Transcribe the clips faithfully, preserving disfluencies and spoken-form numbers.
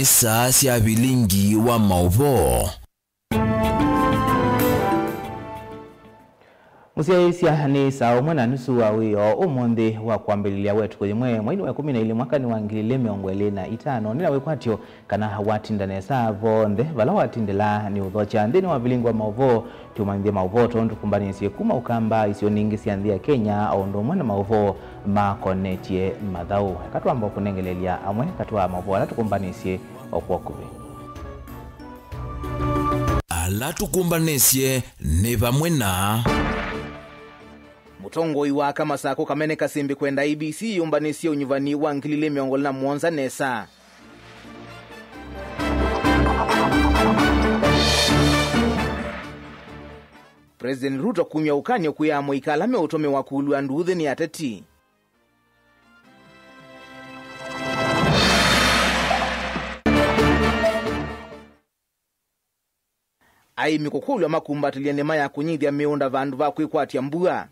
Nĩ saa sya vilingi wa maũvoo. Mũsyaĩĩsya, nĩ saa ũmwe na nusu wa wĩoo ũmũnthĩ wa kwambĩlĩlya wa ĩtukũ yĩmwe, mweinĩ wa ĩkũmi na ilĩ, mwakanĩ wa ngili ilĩ mĩongo ĩlĩ na itano. Nĩ na wĩkwatyo kana watinda nesa vonthe vala watindĩla nĩ ũthokya nthĩnĩ wa vilingi wa maũvoo. Tũmanyĩthye maũvoo tondũ tũkũmbanĩsye kuma Ũkamba, isionĩ ingĩ sya nthĩ ya Kenya, o ũndũ ũmwe na maũvoo makonetye mathaũ. Eka twamba kũnengelelya amwe katĩ wa maũvoo ala tũkũmbanĩsye o kwa ũkuvĩ. Ala tũkũmbanĩsye nĩ vamwe na. Mũtongoi wa aka Masakũ Kamene Kasĩmbĩ kwenda I E B C yĩũmbanĩsye ũnyuvani wa ngili ilĩ mĩongo ĩlĩ na mũonza nesa. President Ruto kumya ũkany'o kwĩ amũika ala meũtũmĩwa kũlw'a nduuthĩ nĩ ateti. Aĩmi kũkũlw'a makumbatĩlye nĩma ya kũnyithya mĩũnda vandũ va kwĩkwatya mbua.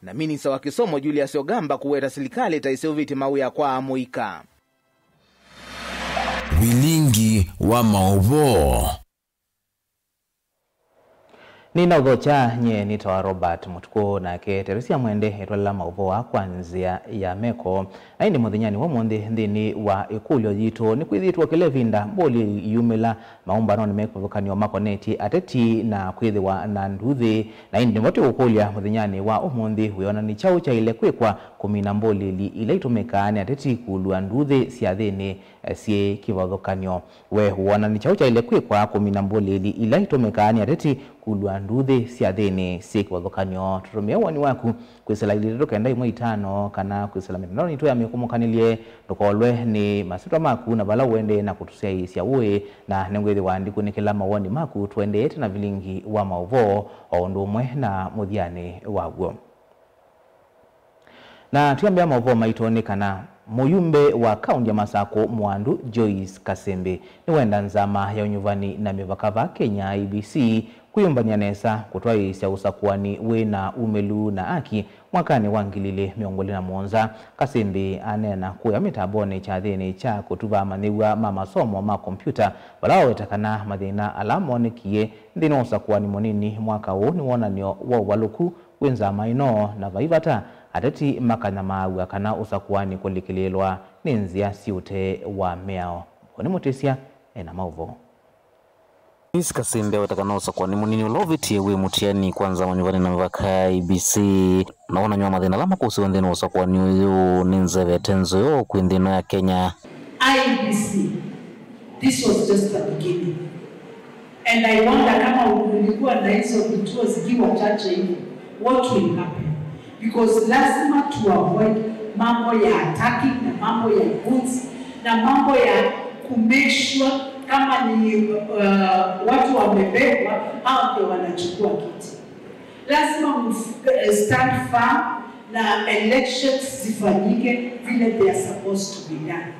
Na minista wa kĩsomo Julius Ogamba kũweta silikalĩ ta ĩseũvĩtye mawĩa kwa amũika. Vilingi wa maũvoo. Nĩnaũthokya, nyie nĩtawa Robert Mũtukũ, nake Teresia Mwende etwalela maũvoo aa kwa nzĩa ya meko. Na ĩndĩ mũthenyanĩ wa ũmũnthĩ nthĩnĩ wa ĩkũlyo yitũ, nĩkwĩthĩĩtwe kĩla ĩvinda mbũli iyumĩla maũmbanonĩ me kĩvathũkany'o makonetye ateti na kwĩthĩwa na nduuthĩ. Na ĩndĩ nĩvo tũkũkũlya mũthenyanĩ wa ũmũnthĩ, wĩona nĩ kyaũ kyaĩle kwĩkwa kũmina mbũlĩli ila itũmĩkaa nĩ ateti kũlw'a nduuthĩ syathĩnĩ, eh, syĩ kĩvathũkany'o? We wona nĩ kyaũ kyaĩle kwĩkwa kũmina mbũlĩli ila itũmĩkaa nĩ ateti kũlw'a nduuthĩ syathĩnĩ syĩ kĩvathũkany'o? Tũtũmĩe woni waku kwĩsĩla ilĩ itatũ kenda ĩmwe itano kana kwĩsĩla mĩtandaonĩ yitũ ya mĩkũmũkanĩlye. Ndũkolwe nĩ masyĩtwa maku na vala ũendee na kũtũsyaĩĩsya ũĩ, na nĩngwĩthĩwa ndikunĩkĩla mawoni maku tũendeete na vilingi wa maũvoo o ũndũ ũmwe na mũthyanĩ waw'o. Na twĩambĩa maũvoo maitũ nĩ kana mũyumbe wa kaũnti ya Masakũ Mwandu Joyce Kasĩmbĩ nĩwenda nzama ya ũnyuvani na mĩvaka va Kenya, I E B C, kwĩyũmbany'a nesa kũtwaĩĩsya ũsakũani wĩ na umĩlu na aki mwakanĩ wa ngili ilĩ mĩongo ĩlĩ na mũonza. Kasĩmbĩ aneena kũya mĩtambonĩ kyathĩnĩ kya kũtuva amanyĩw'a ma masomo ma kompyuta, vala waweta kana mathĩna ala moonekie nthĩnĩ wa ũsakũani mũnini mwaka ũũ nĩ wonany'o wa ũvalũku wĩ nzama ĩno, na vai vata ateti makanyamaaw'a kana ũsakũani kũlikĩlĩĩlwa nĩ nzĩa syĩ ũtee wa mĩao. Nĩ Mũtĩsya ena maũvoo. Miss Kasĩmbĩ aweta kana ũsakũani mũnini ũla ũvĩtie wĩ mũtiani kwa nzama nyuvani na mĩvaka ya I E B C, na wonany'o wa mathĩna ala makũsĩwe nthĩnĩ wa ũsakũani ũyũ nĩ nzevete nzeo kwĩ nthĩ ĩno ya Kenya. I E B C, this was just the beginning. And I wonder kama ulikuwa na hizo vituo zikiwa chache hivyo, what will happen? Because lazima tu avoid mambo ya attacking na mambo ya goons na mambo ya ku make sure kama ni, uh, watu wamebebwa, hao ndio wanachukua kiti. Lazima mf-, eh, stand firm na elections zifanyike vile they are supposed to be done.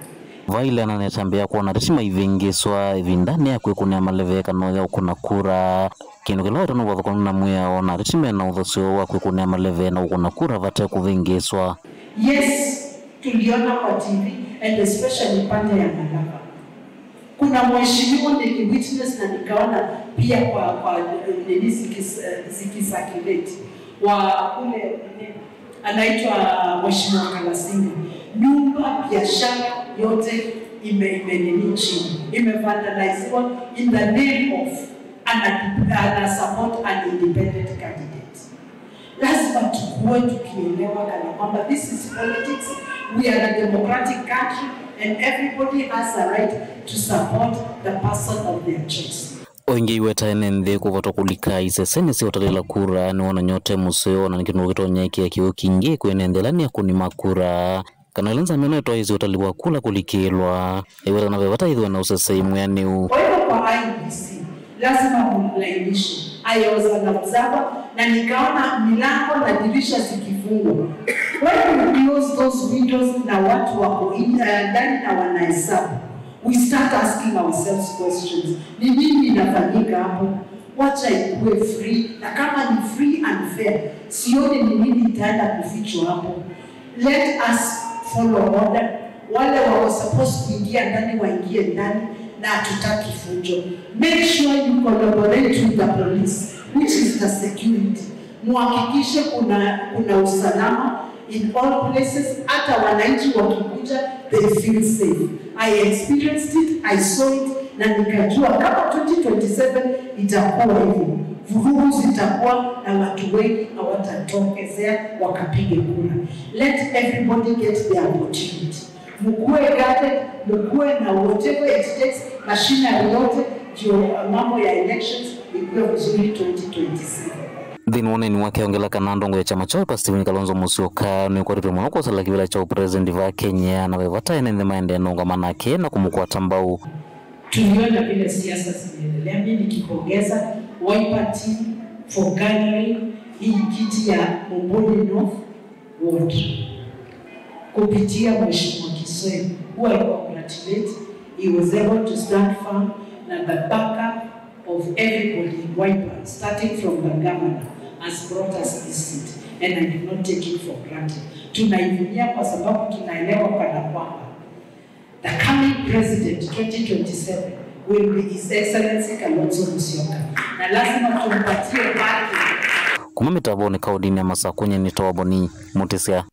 Vaile ananetambĩa kwona ateti maivĩngĩswa ĩvindanĩ ya kwĩkũnĩa maleve kana ya ũkũna kura, kĩndũ kĩla wetwa nĩ ũvathũkanu na mwĩao na ateti mena ũthasyo wa kwĩkũnĩa maleve na ũkũna kura vate kũvĩngĩswa. Yes, tuliona kwa T V and especially pande ya Malava. Kuna mheshimiwa niliwitness na nikaona pia kwa, kwa, eh, nini zikis-, eh, zikisakileti wa kule nini, anaitwa Mheshimiwa Kalasinga. Nyumba, biashara yote ime-, ime nini chini, imevandaliziwa in the name of ana, ana support an independent candidate. Lazima tukue tukielewa kana kwamba this is politics, we are a democratic country and everybody has a right to support the person of their choice. O ĩngĩ iweta ene nthĩ kũvatwa kũlika isesenĩ sya ũtalĩla kura nĩ wonany'o ũte mũseo na nĩ kĩndũ kĩtonya ĩkĩa kĩw'ũ kingĩ kwĩ ene nthĩ ala nĩ akũni ma kura. Kana ĩla nzama ĩno ĩtwaĩĩsye ũtali wa kula kũlikĩĩlwa, ĩweta kana ve vata ĩthĩwe na ũsesei mwĩanĩu. Kwa hivyo kwa I E B C, lazima mlainishe. I was an observer na nikaona milango na dirisha zikifungwa. When you close those windows na watu wako in-, eh, ndani na wanahesabu, we start asking ourselves questions. Ni nini inafanyika hapo? Wacha ikuwe free, na kama ni free and fair, Sioni ni nini itaenda kufichwa hapo. Let us follow order. Wale wako supposed kuingia ndani waingie ndani, na hatutaki fujo. Make sure you collaborate with the police, which is the security. Muhakikishe kuna, kuna usalama in all places. Hata wananchi wakikuja, they feel safe. I experienced it, I saw it, na nikajua kama twenty twenty-seven itakuwa hivyo. Vurugu zitakuwa na watu wengi hawatatokezea wakapige kura. Let everybody get their opportunity. Mkuwe guarded, mkuwe na whatever it takes, machinery yote, ndio mambo ya elections ikuwe vizuri twenty twenty-seven. Nthĩnĩ wa ũneeni wake, aongela kana ndongo ya kyama kya Wiper Stephen Kalonzo Musyoka nĩũkwatĩtwe mũno kwosa kĩvĩla kya ũpresident va Kenya, na ve vata ene nthĩ maendee na ũngama nake na kũmũkwata mbau. Tuliona vile siasa zimeendelea, mimi nikipongeza Wiper team for garnering hii kiti ya Mumbuni North Ward kupitia Mheshimiwa Kisoi, who I congratulate. He was able to stand firm na the backup of everybody in Wiper, starting from the governor, has brought us this seat, and I do not take it for granted. Tunaivunia kwa sababu tunaelewa kana kwamba the coming president twenty twenty-seven will be His Excellency Kalonzo Musyoka, na lazima tumpatie haki. Kuma mĩtavonĩ kaũndĩnĩ ya Masakũ, nyie nĩ Tawaboni Mũtĩsya.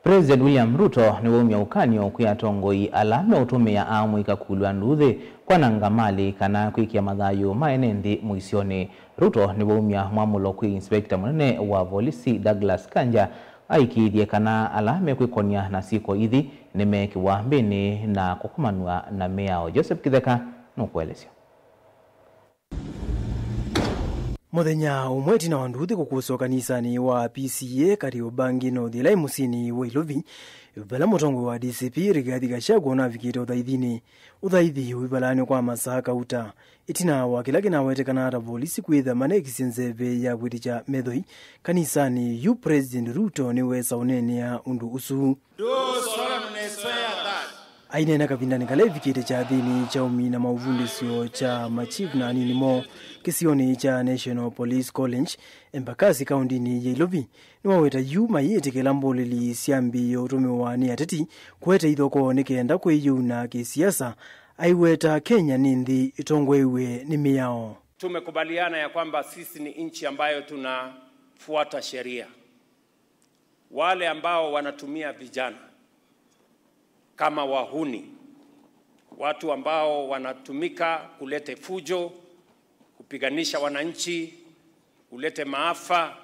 President William Ruto nĩwaumya ũkany'o kwĩ atongoi ala meũtũmĩa aamũika kũlw'a nduuthĩ, kwananga malĩ, kana kwĩkĩa mathayũ ma ene nthĩ mũisyonĩ. Ruto nĩwaumya mwamũlo kwĩ inspector mũnene wa volisi Douglas Kanja aikĩĩthye kana ala mekwĩkonya na syĩko ithi nĩmeekĩwa mbĩnĩ na kũkomanw'a na mĩao. Joseph Kĩtheka nũkũelesya. Mũthenya ũmwe ĩtina wa nduuthĩ kũkũswa kanisanĩ wa P C A Kariobangi North, ĩla ĩ mũsyĩnĩ wa Ilovi, vala mũtongoi wa D C P Rigathi Gachagua ũnavikĩte ũthaithinĩ, ũthaithi ũivalanĩ kwa masaa kauta, ĩtina wa kĩla kĩnawetekana ta volisi kwĩtha manekisye nzeve ya kwĩtĩkya methoi kanisanĩ yu President Ruto nĩwesa ũneenea ũndũ ũsu. Do solemnly swear that Aineena kavindanĩ kala ĩvikĩte kyathĩnĩ kya ũmina maũvundĩsyo kya machief na anini moo kĩsionĩ kya National Police College, Embakasi, kaũndĩnĩ ya Ilovi, nĩwaweta yu mayĩtĩkĩla mbũlĩli syambĩĩe ũtũmĩwa nĩ ateti kũete ithokoo nĩ kenda kwĩyĩuna kĩsiasa, aiweta Kenya nĩ nthĩ ĩtongoew'e nĩ mĩao. Tumekubaliana ya kwamba sisi ni nchi ambayo tunafuata sheria. Wale ambao wanatumia vijana kama wahuni, watu ambao wanatumika kulete fujo, kupiganisha wananchi, kulete maafa,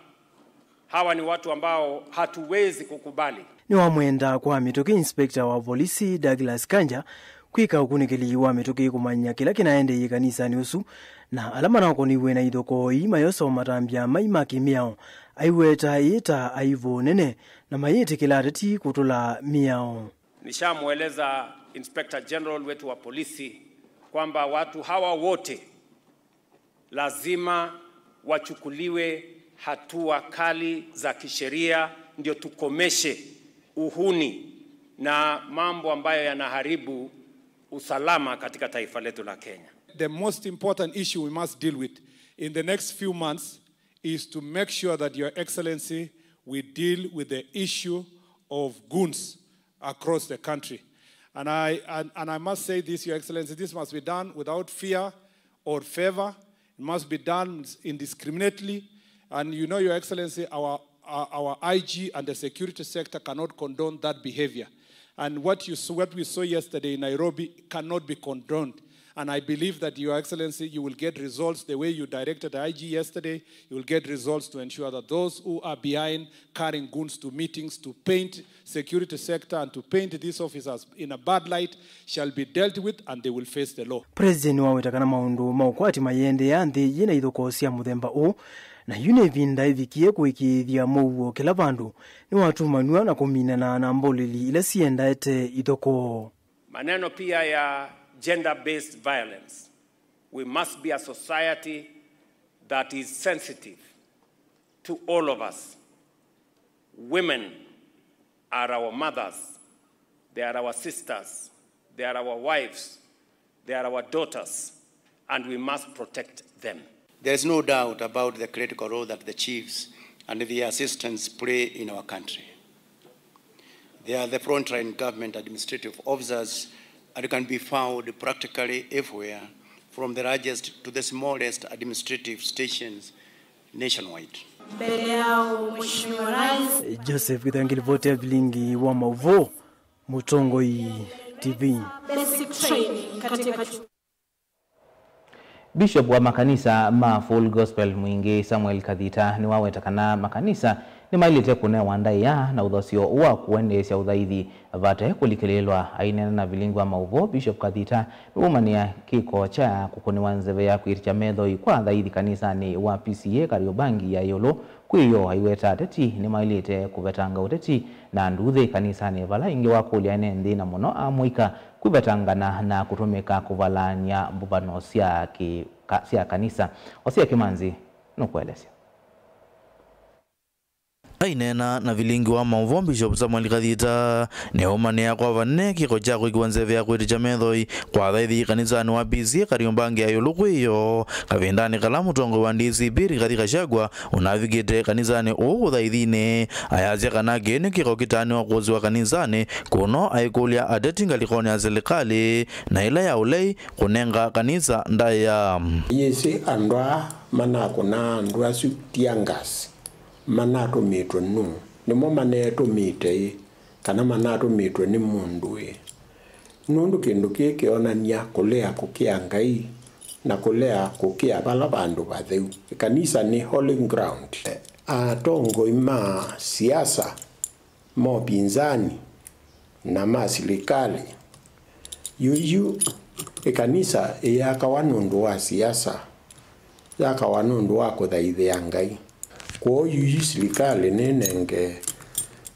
hawa ni watu ambao hatuwezi kukubali. Nĩwamwenda kwa mĩtũkĩ inspector wa volisi Douglas Kanja kwĩka ũkunĩkĩli wa mĩtũkĩ kũmanya kĩla kĩnaendeeie kanisanĩ ũsu, na ala manakonĩw'e na ithokoo ii mayosa ũmatambya mai ma kĩmĩao, aiweta ĩĩ ta aivũ nene na mayĩtĩkĩla ateti kũtũla mĩao. Nishamweleza Inspector General wetu wa polisi kwamba watu hawa wote lazima wachukuliwe hatua kali za kisheria, ndio tukomeshe uhuni na mambo ambayo yanaharibu usalama katika taifa letu la Kenya. The most important issue we must deal with in the next few months is to make sure that, Your Excellency, we deal with the issue of goons across the country. And I, and, and I must say this, Your Excellency, this must be done without fear or favor. It must be done indiscriminately. And you know, Your Excellency, our, our, our I G and the security sector cannot condone that behavior. And what you saw, what we saw yesterday in Nairobi cannot be condoned. And I believe that, Your Excellency, you will get results the way you directed I G yesterday. You will get results to ensure that those who are behind carrying goons to meetings to paint security sector and to paint these officers in a bad light shall be dealt with and they will face the law. President nĩwaweta kana maũndũ ma ũkwati mayĩendeea nthĩ yĩna ithokoo sya mũthemba ũũ, na yu nĩ ĩvinda ĩvikie kũĩkĩĩthya mũuo kĩla vandũ nĩwatumanw'a na kũminana na mbũlĩli ila siendaete ithokoo. Maneno pia ya gender-based violence. We must be a society that is sensitive to all of us. Women are our mothers, they are our sisters, they are our wives, they are our daughters, and we must protect them. There is no doubt about the critical role that the chiefs and the assistants play in our country. They are the frontline government administrative officers and can be found practically everywhere, from the largest to the smallest administrative stations nationwide. Mbele yao, Mheshimiwa Rais. Joseph Githangi, ripoti ya vilingi wa mauvoo, Mũtongoi T V. Basic training katika Bishop wa makanisa ma Full Gospel Mwingĩ, Samuel Kathita, nĩwaweta kana makanisa nĩmaĩlĩte kũnewa ndaĩa na ũthasyo wa kũendeesya ũthaithi vate kũlikĩlĩĩlwa. Aineena na vilingi wa mauvoo, Bishop Kathita nĩwaumanĩa kĩko kya kũkũnĩwa nzeve ya kwĩtĩkya methoi kwa athaithi kanisanĩ wa P C A Kariobangi ya ĩũlũ. Kwĩ yo, aiweta ateti nĩmaĩlĩte kũvetanga ũteti na nduuthĩ kanisanĩ, vala ĩngĩ wakũlya ene nthĩ na mũno amũika kwĩvetangana na kũtũmĩka kũvalaany'a mbũvano sya kĩ-, ka-, sya kanisa. Osia Kĩmanzi nũkũelesya. Aineena na vilingi wa maũvoo, Bishop Samuel Kathita nĩaumanĩa kwa vanene kĩko kya kwĩkĩwa nzeve ya kwĩtĩkya methoi kwa athaithi kanisanĩ wa P C A Kariobangi ya ĩũlũ. Kwĩ yo, kavindanĩ kala mũtongoi wa D C P Rigathi Gachagua ũnavikĩte kanisanĩ ũũ ũthaithinĩ, ayasya kana kĩĩ nĩ kĩko kĩtaanĩwa kũsiwa kanisanĩ, kũno aikũlya ateti ngalĩkonĩ ya silikalĩ na ĩla ya ũlei kũnenga kanisa ndaĩa. Yĩsĩ andũ aa manakũnaa andũ asu tear gas manatũmĩtwe nũũ? Nĩmo manetũmĩte ĩ, kana manatũmĩtwe nĩ mũndũ ĩ? Nũndũ kĩndũ kĩĩ kĩonany'a kũlea kũkĩa Ngai na kũlea kũkĩa vala vandũ vatheu. Ĩkanisa nĩ holy ground. Atongoi ma siasa, ma ũpinzani, na ma silikalĩ. Yuyu ĩkanisa ĩyakawa nũndũ wa siasa, yakawa nũndũ wa kũthaithĩa Ngai. Kwoou yuyu silikalĩ nĩnenge,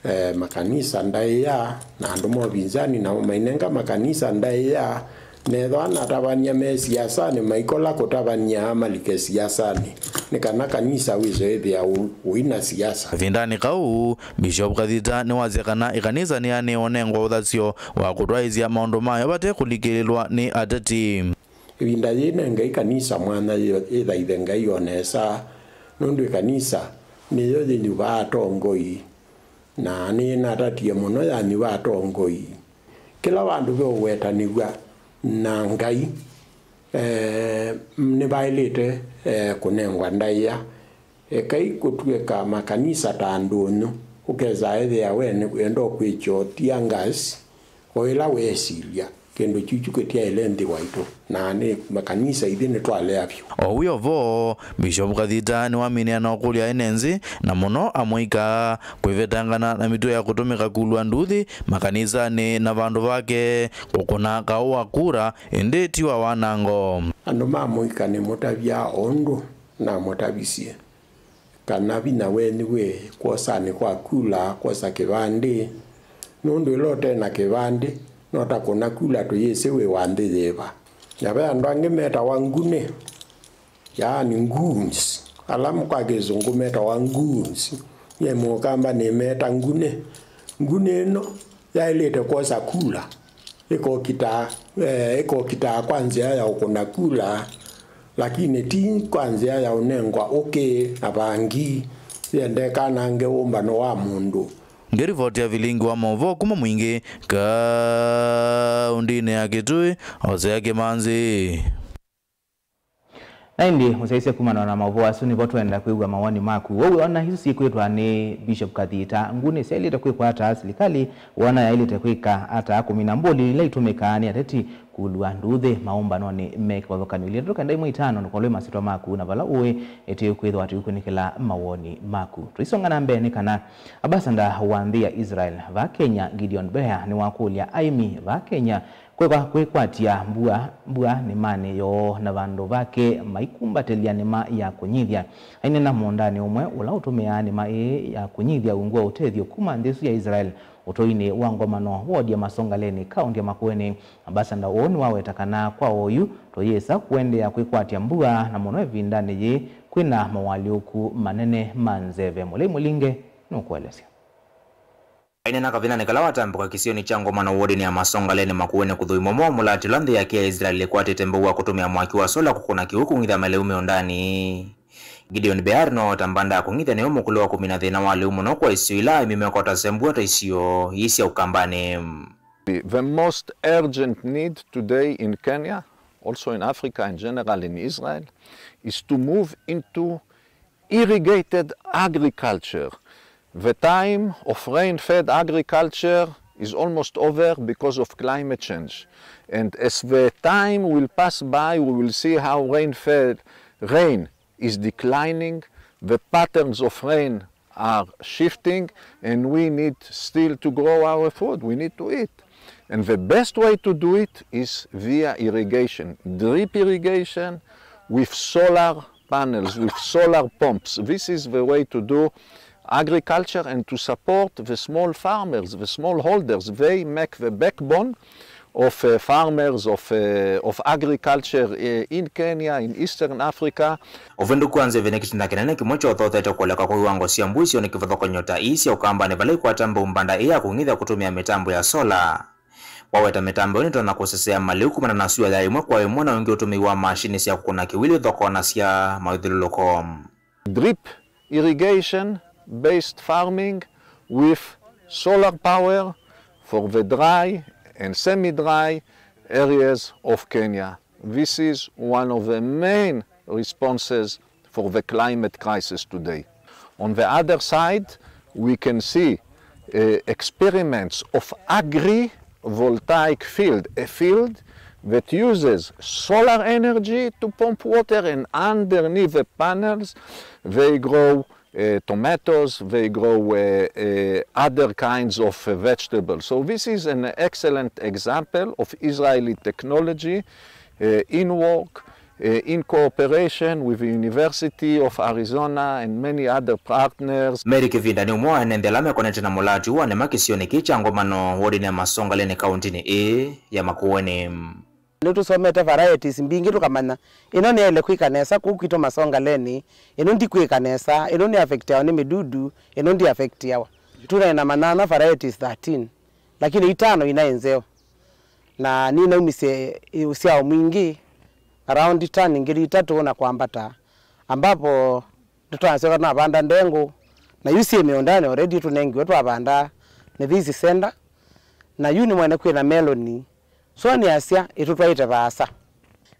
eh, makanisa ndaĩa, na andũ ma ũpinzani namo mainenga makanisa ndaĩa, nethwa anatavany'a me siasanĩ maikola kũtavany'a malike siasanĩ, nĩ kana kanisa wĩse ĩthĩa ũ-, ũina siasa. Kavindanĩ kau, Bishop Kathita nĩwasya kana ĩkanisa nĩyanĩwe ũnengwa ũthasyo wa kũtwaĩĩsya maũndũ mayo vate kũlikĩlĩlwa nĩ ateti. Ĩvinda yĩĩ nengei kanisa mwanya yĩ-, yĩthaithe Ngai o nesa, nũndũ ĩkanisa nĩyo yĩnyuvaa atongoi, na nĩnatatie mũno yanyuva atongoi. Kĩla vandũ ve ũwetanĩw'a na Ngai, eh, nĩvaĩlĩte, eh, kũnengwa ndaĩa. Ekai kũtw'ĩka makanisa ta ndũnyũ, ũkesa ethĩa we nĩ wenda kwĩkya tear gas, o ĩla wesilya kĩndũ kyu kĩtyaĩle nthĩ waitũ, na nĩ makanisa ithyĩ nĩtwalea vyũ. O wĩ o vo, Bishop Kathita nĩwaminĩa na ũkũlya ene nthĩ, na mũno amũika, kwĩvetangana na mĩtuo ya kũtũmĩka kulwa nduthi makanisanĩ na vandũ vake kũkũna kaũ wa kura, ĩndĩ ti wa wanango. Andũ ma mũika nĩmũtavya o ũndũ namũtavisye, kana vinya wenyu wĩ kwosanĩ kwa kula, kwosa kĩvandĩ, nũndũ ĩla ũte na kĩvandĩ, no ta kũna kula tũyĩsĩ wĩ wa nthĩ yĩva. Na ve andũ angĩ metawa ngunĩ, yaani goons, ala kwa kĩsũngũ metawa goons, nyie mũkamba nĩmeta ngunĩ. Ngunĩ ĩno yaĩlĩte kwosa kula, ĩkokitaa, eh, ĩkokitaa kwa nzĩa ya ũkũna kula, lakini ti kwa nzĩa ya ũnengwa ũkĩ na vangi, yende ĩkanange ũmbano wa mũndũ. Ngĩrivoti ya vilingi wa maũvoo kuma Mwingĩ, kaũndĩnĩ ya Kitui, Hosea Kĩmanzi. Na ĩndĩ ũsyaisye kumana na maũvoo asu, nĩvo twenda kwĩw'a mawoni maku. We wĩona isu syĩkwĩtwa nĩ Bishop Kathita, ngunĩ syaĩlĩte kwĩkwa ata? Silikalĩ wĩona yaĩlĩte kwĩka ata kũmina mbũli ila itũmĩkaa nĩ ateti kulwa nduthi maũmbanonĩ me kĩvathũkany'o? Ilia tũkenda imwe itano ndũkolwe masyĩtwa maku na vala ũĩ, ĩtĩ kwĩthĩwa tũikunĩkĩla mawoni maku. Tũisonga na mbee nĩ kana ambassador wa nthĩ ya Israel va Kenya, Gideon Beha, nĩwakũlya aĩmi va Kenya kwĩka kwĩkwatya mbua, mbua nĩmanĩ yoo na vandũ vake maikumbatĩlya nĩma ya kũnyithya. Aineena mũũndanĩ ũmwe ũla ũtũmĩaa nĩma ĩĩ ya kũnyithya ungu wa ũtethyo kuma nthĩ ĩsu ya Israel ũtũinĩ wa ngomano, wodi ya Masongaleni, kaũntĩ ya Makueni, ambassador ũũ nĩwaweta kana kwa oyu tũyĩsa kũendeea kwĩkwatya mbua, na mũno ĩvindanĩ yĩĩ kwĩna moalyũku manene ma nzeve. Mũlei Mũlinge nũkũelesya. Aineena kavindanĩ kala watambũka kĩsionĩ kya Ngomano wodinĩ ya Masongaleni Makueni kũthũimwa mo mũlatĩla nthĩ yake ya Israel ĩkwatĩte mbau wa kũtũmĩa mwaki wa sola kũkũna kĩw'ũ kũng'ithya malĩu mĩũndanĩ. Gideon Bear no ta mbanda ya kũng'ithya nĩwe mũkũlũ wa kũmina thĩna wa lĩu mũno kwa isio ila aĩmi mekotase mbua ta isio ii sya Ũkambanĩ. The most urgent need today in Kenya, also in Africa and generally in Israel, is to move into irrigated agriculture. The time of rain-fed agriculture is almost over because of climate change. And as the time will pass by, we will see how rain-fed, rain is declining, the patterns of rain are shifting, and we need still to grow our food. We need to eat. And the best way to do it is via irrigation, drip irrigation with solar panels, with solar pumps. This is the way to do agriculture and to support the small farmers, the smallholders. They make the backbone of, uh, farmers, of, uh, of agriculture, uh, in Kenya, in Eastern Africa. Ũvĩndũku wa nzeve nĩ kĩtina kĩnene kĩmwe kyothoothete kũoleka kwa iwango sya mbua isionĩ kĩvathũkany'o ta ii sya Ũkambanĩ vala ikwata mbau mbanda ĩĩ ya kũng'ithya kũtũmĩa mĩtambo ya sola. Waweta mĩtambo ĩyo nĩtonya kũsesea malĩu kumana na sua ya ĩmwe kwa ĩmwe na ũngĩ ũtũmĩi wa mashini sya kũkũna kĩw'ũ ila ithokoonasya mawĩthyũlũlũko. Drip irrigation based farming with solar power for the dry and semi-dry areas of Kenya. This is one of the main responses for the climate crisis today. On the other side, we can see, uh, experiments of agrivoltaic field, a field that uses solar energy to pump water, and underneath the panels, they grow, uh, tomatoes, they grow, uh, uh, other kinds of, uh, vegetables. So this is an excellent example of Israeli technology, uh, in work, uh, in cooperation with the University of Arizona and many other partners. Mary Kĩvinda nĩ ũmwe wa ene nthĩ ala mekonete na mũlati ũũ wa nĩma kĩsionĩ kĩĩ kya Ngomano, wodinĩ ya Masongaleni, kaũntĩnĩ ĩĩ ya Makueni. Nĩtũsomete varieties mbingĩ tũkamanya ĩno nĩyaĩle kwĩka nesa kũu kwitũ Masongaleni, ĩno ndikwĩka nesa, ĩno nĩ affectiawa nĩ mĩdudu, ĩno ndi affectiawa. Tũnaĩ na manyanya varieties thirteen, lakini itano inaĩ nzeo. Na ninaumisye ũsyao mwingĩ, around tani ngili itatũ na kwambata, ambapo nĩtwasyoka twavanda ndengũ, na yu syĩ mĩũndanĩ already tũnengiwe twavanda nĩ Vizi Center, na yu nĩ mwene kwĩna meloni. So nĩasya ĩtũtwaĩte vaasa.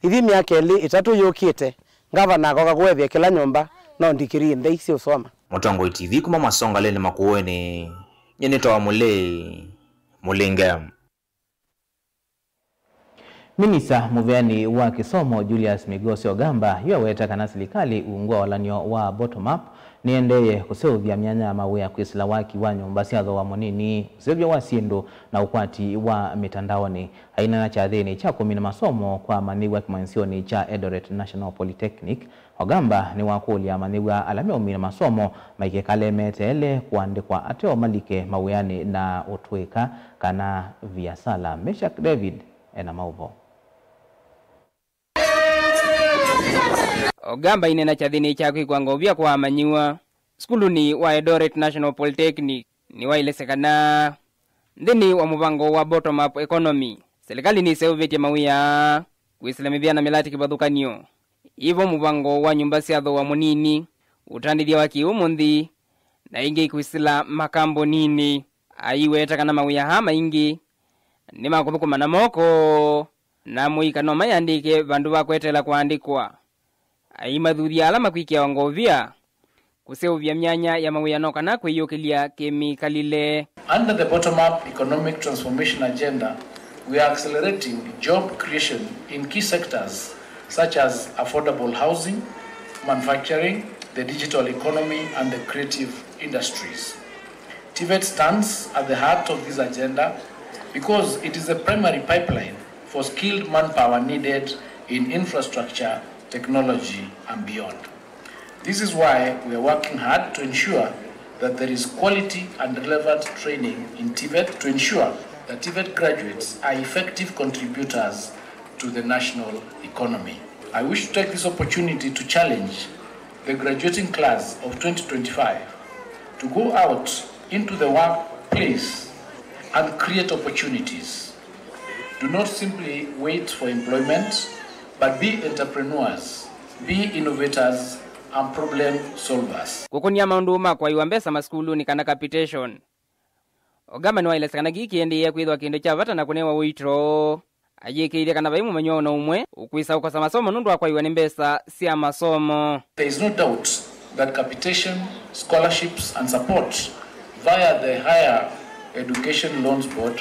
Ithi myaka ĩlĩ ĩtatũ yũkĩte, ngavana akoka kũethĩa kĩla nyũmba no ndikilii nthei syĩ ũsoma. Mũtongoi T V kuma Masongaleni Makueni, nyie nĩtawa Mũlĩi Mũlinge. Minista mũveani wa kĩsomo Julius Migos Ogamba yu aweta kana silikalĩ ungu wa ũlan'yo wa bottom up nĩendeeye kũseũvya myanya ya mawĩa kwĩsĩla waki wa nyũmba sya thooa mũnini, ũseũvya wa syĩndũ na ũkwati wa mĩtandaonĩ. Aineena kyathĩnĩ kya kũmina masomo kwa amanyĩw'a kĩmanyĩsyonĩ kya Eldoret National Polytechnic, Ogamba nĩwakũlya amanyĩw'a ala meũmina masomo maikekale meteele kũandĩkwa ateo malike mawĩanĩ na ũtũĩka kana viasala. Meshack David ena maũvoo. Ogamba aineena kyathĩnĩ kya kwĩkwa ngovia kwa amanyĩw'a sukulunĩ wa Eldoret National Polytechnic nĩwaelesya kana nthĩnĩ wa mũvango wa bottom up economy, silikalĩ nĩseũvĩtye mawĩa kwĩsĩla mĩvĩa na mĩlatĩ kĩvathũkany'o. Ĩvo mũvango wa nyũmba sya thooa mũnini, ũtandĩthya wa kĩ-ũmũnthĩ, na ĩngĩ kwĩsĩla makamboninĩ. Aiweta kana mawĩa aa maingĩ nĩ ma kũthũkũma na moko, na mũika no mayandĩke vandũ va kweteela kũandĩkwa. Aimathuthya ala makwĩkĩawa ngovia kũseũvya myanya ya mawĩa no kana kwĩyũkĩlya kĩmĩkalĩle. Under the bottom-up economic transformation agenda, we are accelerating job creation in key sectors such as affordable housing, manufacturing, the digital economy, and the creative industries. TVET stands at the heart of this agenda because it is the primary pipeline for skilled manpower needed in infrastructure, technology, and beyond. This is why we are working hard to ensure that there is quality and relevant training in TVET to ensure that TVET graduates are effective contributors to the national economy. I wish to take this opportunity to challenge the graduating class of twenty twenty-five to go out into the work place and create opportunities. Do not simply wait for employment, but be entrepreneurs, be innovators, and problem solvers. Kũkũnia maũndũ ma kũaiwa mbesa masukulunĩ kana capitation. Ogamba nĩwaelesya kana kĩĩ kĩendee kwĩthwa kĩndũ kya vata na kũnewa ũito. Ayĩkĩĩthya kana vai mũmanywa o na ũmwe ũkwĩsa ũkosa masomo nũndũ wa kũaiwa nĩ mbesa sya masomo. There is no doubt that capitation, scholarships and support via the Higher Education Loans Board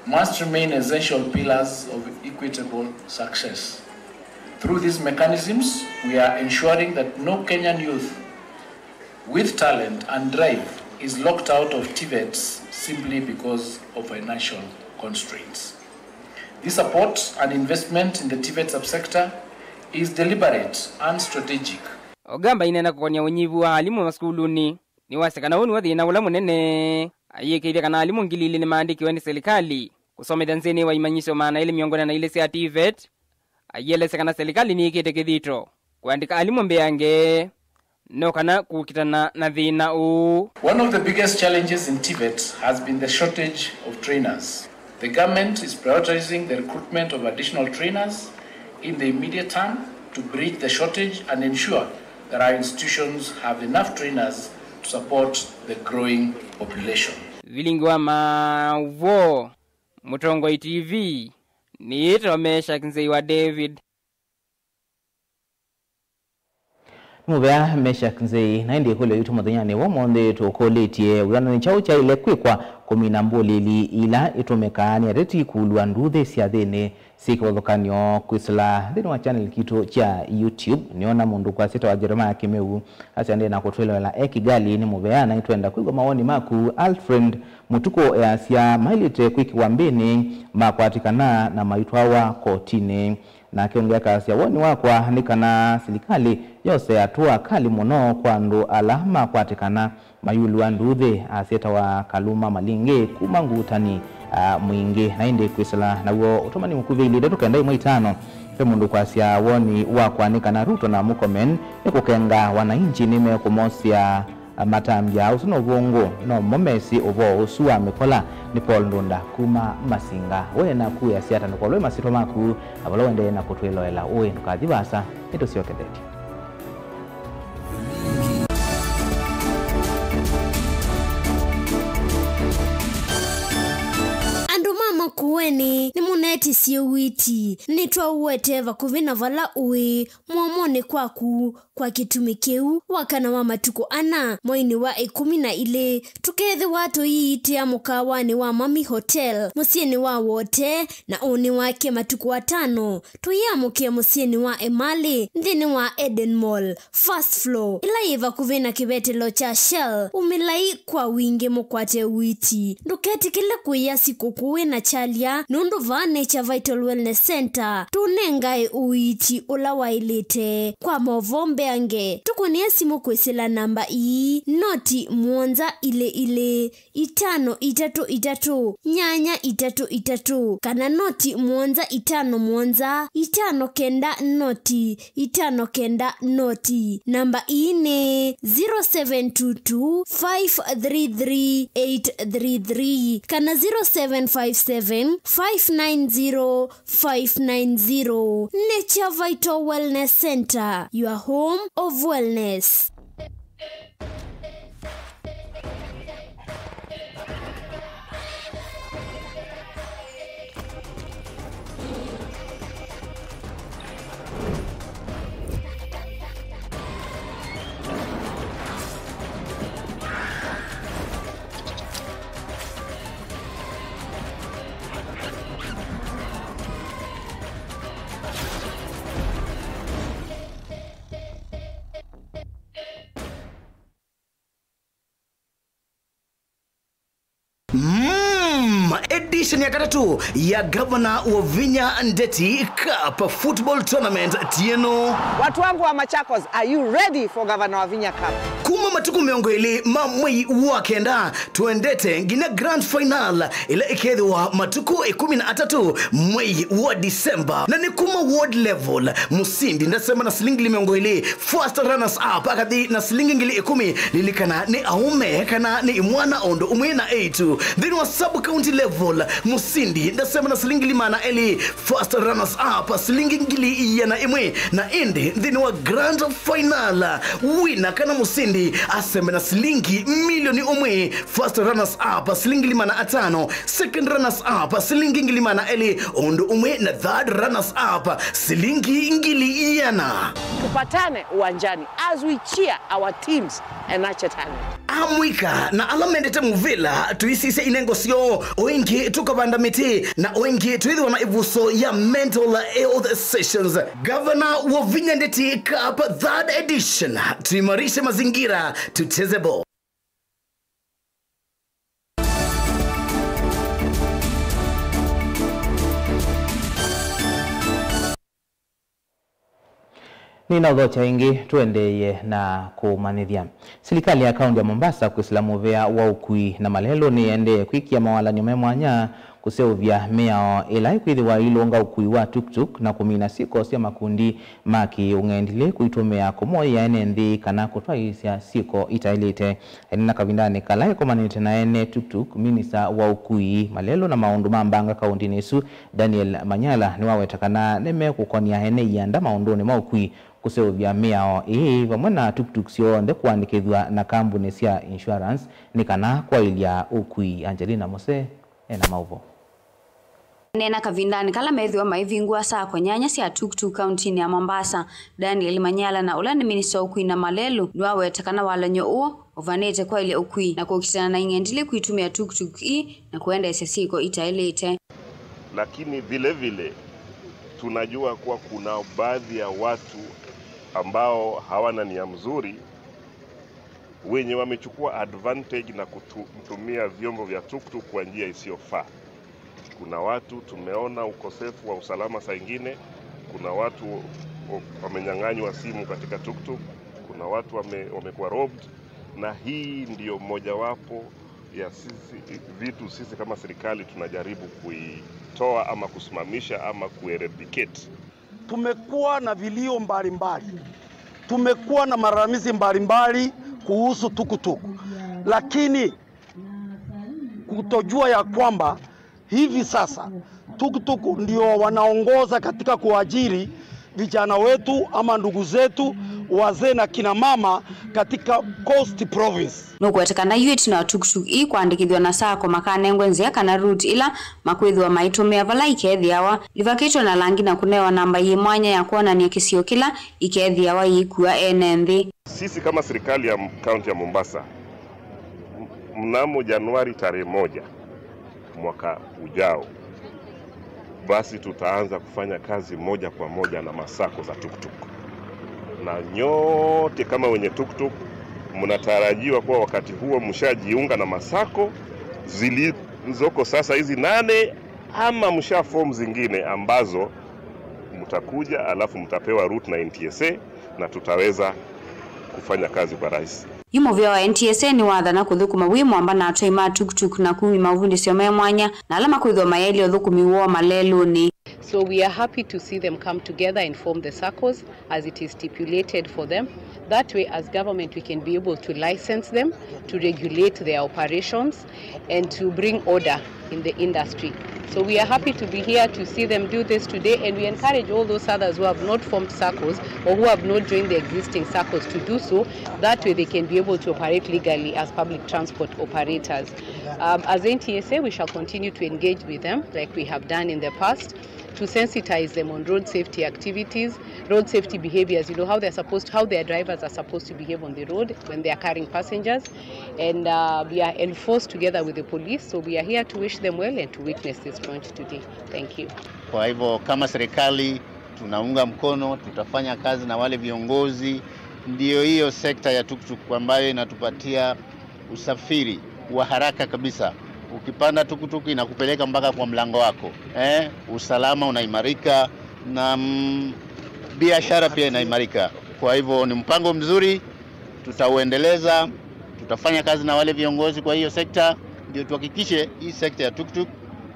must remain essential pillars of equitable success. Through these mechanisms, we are ensuring that no Kenyan youth with talent and drive is locked out of TVETs simply because of financial constraints. This support and investment in the TVET subsector is deliberate and strategic. Ogamba aineena kũkonia ũnyivu wa alimũ masukulunĩ, nĩwasya kana ũũ nĩw'o thĩna ũla mũnene. Ayĩkĩĩthya kana alimũ ngili ilĩ nĩmaandĩkiwe nĩ silikalĩ kũsomethya nthĩnĩ wa imanyĩsyo maana elĩ mĩongo ĩna na ilĩ sya TVET. Aielesya kana silikalĩ nĩyĩkĩte kĩthito kũandĩka alimũ mbeange no kana kũkitana na thĩna ũũ. One of the biggest challenges in TVET has been the shortage of trainers. The government is prioritizing the recruitment of additional trainers in the immediate term to bridge the shortage and ensure that our institutions have enough trainers to support the growing population. Vilingi wa maũvoo, Mũtongoi TV, nĩĩtawa Meshack Nzei wa David. Nĩ mũvea Meshack Nzei, na ĩndĩ ĩkũlyo yitũ mũthenyanĩ wa ũmũnthĩ tũkũlĩtye, wĩananĩ kyaũ kyaĩle kwĩkwa kũmina mbũlĩli ila itũmĩkaa nĩ ateti kũlwa nduuthĩ syathĩnĩ syĩ kĩvathũkany'o? Kwĩsĩla nthĩnĩ wa channel kitũ kya YouTube, nĩona mũndũ kwasĩta wa Jeremiah Kĩmeu asya ndĩ na kũtwĩloela e Kigali. Nĩ mũvea na nĩtwenda kwĩw'a mawoni maku. Alfred Mũtukũ easya maĩlĩte kwĩkĩwa mbĩnĩ, makwatĩkana na maitwawa kotinĩ. Nake ũngĩ akasya, woni wakwa nĩ kana silikalĩ yose atũa kali mũno kwa andũ ala makwatĩkana mayulwa nduuthĩ. Asyetawa Kaluma Malingi kuma Ngutani, a, Mwingĩ. Na ĩndĩ kwĩsĩla naw'o ũtũmani mũkuvĩ ilĩ itatũ kenda ĩmwe itano, ve mũndũ kwasya, woni wakwa nĩ kana Ruto na Murkomen nĩ kũkenga wananchi nĩmekũmosya matambya. Ũsu nĩ ũvũngũ, no mo mesĩ ũvoo ũsu wa mĩkola. Nĩ Paul Ndunda kuma Masinga. We naku easya ata? Ndũkolwe masyĩtwa maku na vala ũendee na kũtwĩloela ũĩ. Ndũkathi vaasa, nĩtũsyokethetye. Andũ ma Makueni nĩmũnetisye ũiiti. Nĩtwaũete vakuvĩ na vala ũĩ, mũomonĩ kwaku. Kwa kĩtumi kĩu, wakana wa matukũ ana, mweinĩ wa ĩkũmi na ilĩ, tũkeethĩwa tũiitĩa mũkaawanĩ wa Mami Hotel, mũsyĩnĩ wa Wote, na ũnĩ wake matukũ atano, tũyĩamũkĩe mũsyĩnĩ wa Emali, nthĩnĩ wa Eden Mall, first floor, ĩla yĩ vakuvĩ na kĩvetelo kya Shell. Umĩlai kwa wingĩ mũkwate ũiiti. Ndũketĩkĩle kũĩa sikũkũ wĩ na kyalya, nũndũ vaa Nature Vital Wellness Center tũnengae ũiiti ũla waĩlĩte. Kwa maũvoo mbeange, tũkũnĩe simũ kwĩsĩla namba ii, noti mũonza ilĩ ilĩ, itano itatũ itatũ, nyanya itatũ itatũ, kana noti mũonza itano mũonza, itano kenda noti, itano kenda noti. Namba ii nĩ zero seven two two, five three three, eight three three kana zero seven five seven, five nine zero, five nine zero. Nature Vital Wellness Center, your home of wellness. Edition ya katatũ ya Gavana Wavinya Ndeti Cup Football Tournament ti ĩno. Watu wangu wa Machakos, are you ready for Gavana Wavinya Cup? Kuma matukũ mĩongo ĩlĩ ma mwei wa kenda, tũendete nginya grand final ĩla ĩkethĩwa matukũ ĩkũmi na atatũ mwei wa December. Na nĩ kuma ward level, mũsindi ndasemba na silingi ngili mĩongo ĩlĩ, first runners up akathi na silingi ngili ĩkũmi. Lilikana nĩ aũme kana nĩ imwana o ũndũ ũmwe na eĩtu. Nthĩnĩ wa sub county level, mũsindi ndasemba na silingi ngili maana elĩ, first runners up silingi ngili iana ĩmwe, na ĩndĩ nthĩnĩ wa grand final, wina kana mũsindi asembe na silingi milioni ũmwe, first runners up silingi ngili maana atano, second runners up silingi ngili maana elĩ, o ũndũ ũmwe na third runners up silingi ngili iana. Tupatane uwanjani as we cheer our teams and nurture talent. Amũika na ala mendete mũvĩla, tũisisya inengo syoo, o ĩngĩ tũkavanda mĩtĩ, na o ĩngĩ twĩthĩwa na ĩvuso ya mental health sessions. Gavana Wavinya Ndeti Cup third edition, tuimarishe mazingira, tucheze ball. Nĩnaũthokya ĩngĩ, tũendeeye na kũmanyĩthya. Silikalĩ ya kaũntĩ ya Mombasa kwĩsĩla mũvea wa ũkui na malelũ nĩyĩendee kwĩkĩa mawalany'o me mwanya kũseũvya mĩao ĩla ĩkwĩthĩwa ĩilũnga ũkui wa tuktuk na kũmina syĩko sya makundi ma kĩ-ũng'endilĩ kũitũmĩa kũmoya ene nthĩ kana kũtwaĩĩsya syĩko itaĩlĩte. Aineena kavindanĩ kala ekomanĩte na ene tuktuk, minista wa ũkui, malelũ na maũndũ ma mbanga kaũntĩnĩ ĩsu, Daniel Manyala, nĩwaweta kana nĩmekũkon'ya ene ianda maũndũnĩ ma ũkui kũseũvya mĩao ĩĩ vamwe na tuktuk syonthe kũandĩkĩthw'a na kambunĩ sya insurance nĩ kana kwaĩlya ũkui. Angelina Mose ena maũvoo. Aneena kavindanĩ kala methĩwa maivingũa sacco nyanya sya tuktuk kauntinĩ ya Mombasa, Daniel Manyala, na ũla nĩ minista wa ũkui na malelũ, nĩwaweta kana walany'o ũũ ũvanĩte kwaĩlya ũkui na kũkitana na ing'endilĩ kwĩtũmĩa tuktuk ii na kũendeesya syĩko itaĩlĩte. Lakini vile vile tunajua kuwa kuna baadhi ya watu ambao hawana nia mzuri, wenye wamechukua advantage na kutu-, kutumia vyombo vya tuktuk kwa njia isiyofaa. Kuna watu tumeona ukosefu wa usalama saa ingine, kuna watu wa-, wamenyang'anywa simu katika tuktuk, kuna watu wame-, wamekuwa robbed, na hii ndio mojawapo ya sisi, vitu sisi kama serikali tunajaribu kuitoa ama kusimamisha ama kueradicate. Tumekuwa na vilio mbalimbali, tumekuwa na malalamizi mbalimbali kuhusu tukutuku, lakini kutojua ya kwamba hivi sasa tukutuku ndio wanaongoza katika kuajiri vijana wetu ama ndugu zetu, wazee na kina mama katika Coast Province. Nũkũweta kana yu ĩtina wa tuktuk ii kũandĩkĩthw'a na sacco makanengwe nzĩa kana route ila makwĩthĩwa maitũmĩa vala ikethĩawa ivakĩtwe na langi na kũnewa namba yĩ mwanya ya kwonany'a kĩsio kĩla ikethĩawa iikua ene nthĩ. Sisi kama serikali ya kaunti ya Mombasa, m-, mnamo Januari tarehe moja mwaka ujao, basi tutaanza kufanya kazi moja kwa moja na masako za tuktuk. Na nyote kama wenye tuktuk, mnatarajiwa kuwa wakati huo mshajiunga na masako zilizoko sasa hizi nane, ama msha form zingine ambazo mtakuja alafu mtapewa route na N T S A na tutaweza kufanya kazi kwa rahisi. Yu mũvĩa wa N T S A nĩwathana kũthũkũma wĩ mwamba na atwai ma tuktuk na kumi mavundĩsyo me mwanya na ala makwĩthĩwa mayaĩlye ũthũkũmi woo malelũnĩ. So we are happy to see them come together and form the saccos as it is stipulated for them. That way, as government, we can be able to license them, to regulate their operations, and to bring order in the industry. So we are happy to be here to see them do this today, and we encourage all those others who have not formed saccos or who have not joined the existing saccos to do so. That way they can be able to operate legally as public transport operators. Um, as N T S A, we shall continue to engage with them like we have done in the past to sensitize them on road safety activities, road safety behaviors, you know, how they're supposed, how their drivers are supposed to behave on the road when they are carrying passengers. And, uh, we are enforced together with the police, so we are here to wish them well and to witness this launch today. Thank you. Kwa hivyo, kama serikali, tunaunga mkono, tutafanya kazi na wale viongozi. Ndio hiyo sekta ya tuktuk ambayo inatupatia usafiri wa haraka kabisa Ukipanda tukutuku inakupeleka mpaka kwa mlango wako. Eh, usalama unaimarika na, mm, biashara pia inaimarika. Kwa hivyo ni mpango mzuri, tutauendeleza, tutafanya kazi na wale viongozi kwa hiyo sekta, ndio tuhakikishe hii sekta ya tuktuk